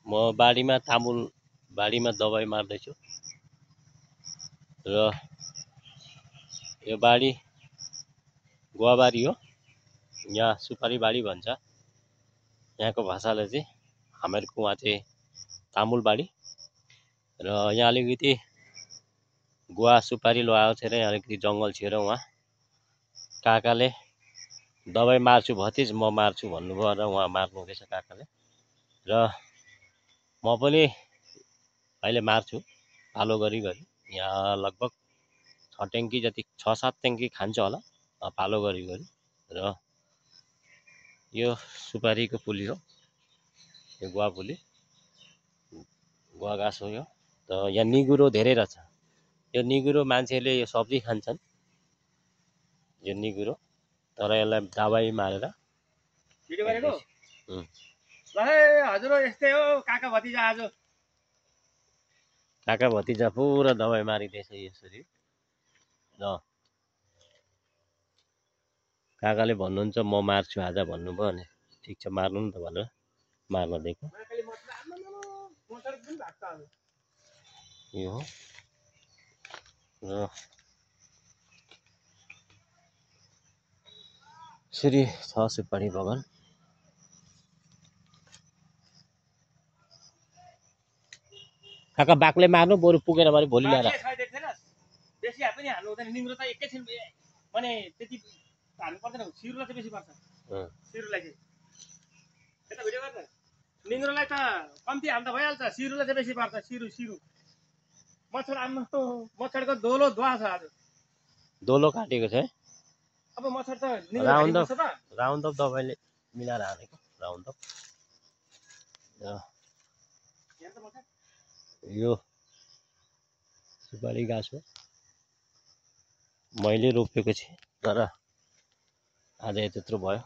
म बारीमा तामुल बारीमा दबाई मार्दैछु र यो बारी गुवाबारी हो। यहाँ सुपारी बारी भन्छ यहाँको भाषाले चाहिँ। हामीहरूको वहाँ चाहिँ तामुल बारी र यहाँ अलिकति गुवा सुपारी लगाएको छ र यहाँ अलिकति जङ्गल छ र उहाँ काकाले दबाई मार्छु भतिज म मार्छु भन्नुभयो र उहाँ मार्नु हुँदैछ काकाले र म पनि अहिले मार्छु पालो गरी गरी। यहाँ लगभग 6 ट्याङ्की जति 6-7 ट्याङ्की खान्छ होला पालो गरी गरी। र यो सुपारीको पुली हो, यो गुवा पुली गुवा गाँस हो यो। त यहाँ निगुरो धेरै रहेछ। यो निगुरो मान्छेले यो सब्जी खान्छन् यो निगुरो, तर यसलाई दबाई मारेर भिडियो गरेको ल हजुर यस्तै हो काका भतिजा। आज काका भतिजा पुरा दबाई मारिदिएछ यसरी र काकाले भन्नुहुन्छ म मार्छु आज भन्नुभयो भने ठिक छ मार्नु नि त भनेर मार्न दिएको। यो हो र यसरी छ सुपारी बगान। काका बाघले मार्नु बरु पुगेन भने भोलि ल्याएर बेसी पनि हाल्नु हुँदैन। निङ्ग्रो त एकैछिन माने त्यति हाल्नु पर्दैन। सिरुलाई चाहिँ बेसी पर्छ। सिरुलाई चाहिँ यता भिडियो गर्छ। निङ्ग्रोलाई त कम्ती हाल्दा भइहाल्छ, सिरुलाई चाहिँ बेसी पर्छ। सिरु मच्छर आम्मा मच्छरको दोलो धुवा छ आज। दोलो काटेको छ है। अब मच्छर त राउन्ड अप दबाईले मिलाएर हानेको राउन्ड अप। यो सुपारी गाँस हो, मैले रोपेको छु तर आज त्यत्रो भयो।